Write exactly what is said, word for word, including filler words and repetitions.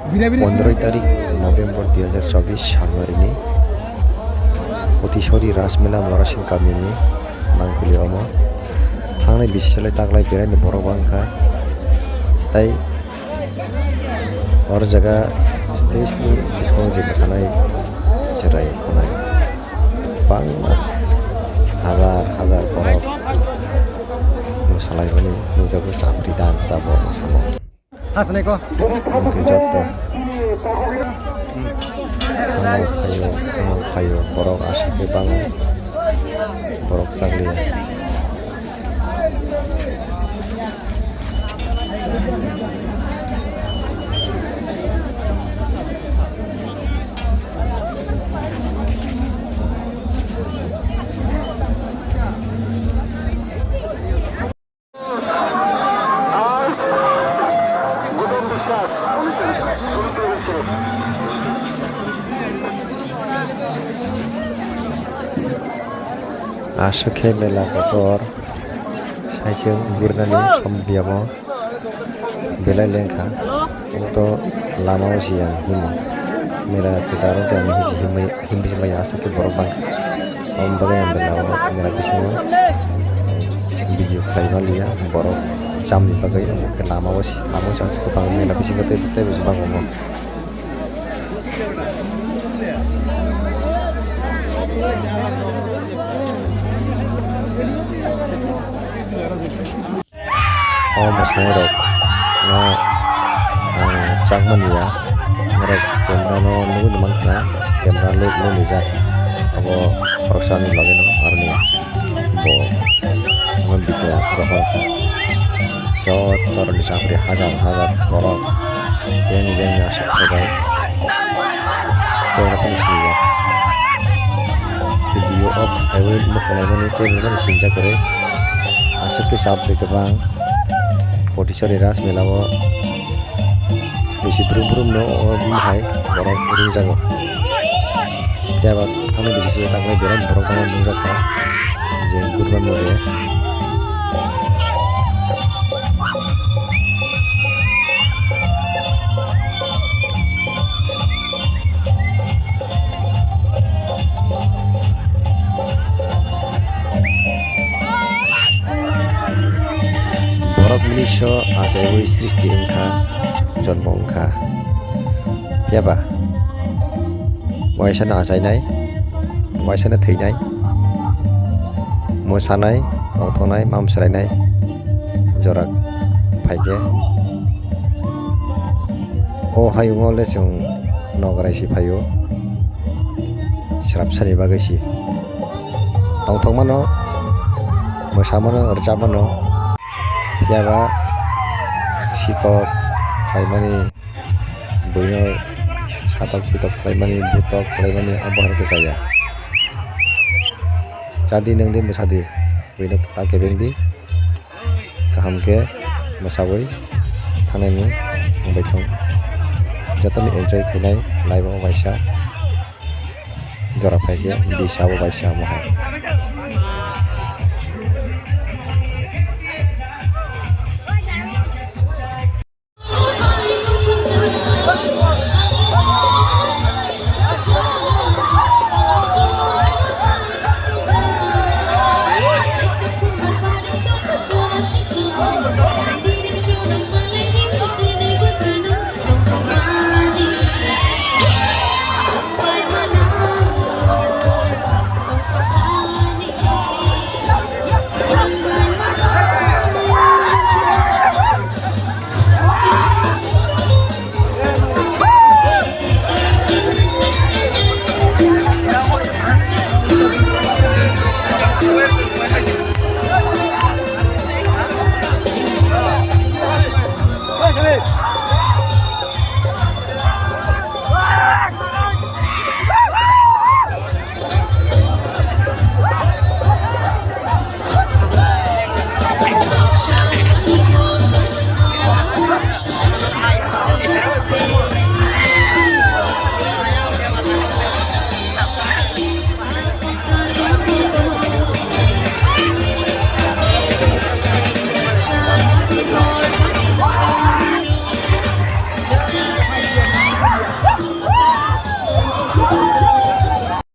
Pondroi tarik November dui hazar chobbish salmarini Potisori Rajmela Morasing kamini mangpili omo thangnai bisi salai taklai beraini borok bangkha. Tai oro jaga stage ni bwskango je mwsanai cherai khwnai bangma hajar hajar borok mwsalaimani nukjago, chapri dan chabo mwsamo. Hasnai ko. Hwnkhe joto. Thango phaio, thango phaio, borok aswk khe bango. Borok chakliya. Aswk khe mela kotor saichung burinani som biyamo belai lengkha. Obo to lama o se ang himo. Mela kwcharo khe ang himsi himwi, himsi maya aswk khe borok bangkha. Aboni bagwi ang bela o mela bisingo video khlai manliya. Borok chamni bagwi omo khe lama o se, lama o se aswk kwbang mela bisingo tei, tei bo se bang omo. O mwsanairok no ang chakmani ya, norok camera no nugwi mankha na, camera lock no rijak, abo khoroksa ni bagwi no aroni bo bikla rohor joto rok ni chakri hajar hajar borok beng beng aswk khe bai camera phano swijak. Video off kaiwi mwkhwlaimani camera phano swijak kwrwi. Aswk khe chapri kwbang Potisori Rajmela o bisi brum brum no o bumhai borok rwngjago. Phiya ba thangwi bisi se taknai belai borok bangma nukjakha je good morning. Borok mwnwiso achaiwi srishti wngkha, jonmo wngkha. Phiya ba? Waisano achainai, waisano thwinai, mwsanai, tongthoknai, mamswrainai jora phaikhe. O hayungo le chwng nograi se phaio, srapsani bagwi se. Tongthokmano, mwsamano, rwchapmano, phiya ba sikok khlaimani, buino satok pitok khlaimani, butok khlaimani, abo hai khe chaya. Chadi nwng di, mwsadi, buino ta kebeng di. Kaham khe mwsawi thangnani wngbai thung. Jotono enjoy khainai live o waisa jora phaikhe bisa bo waisa omo hai.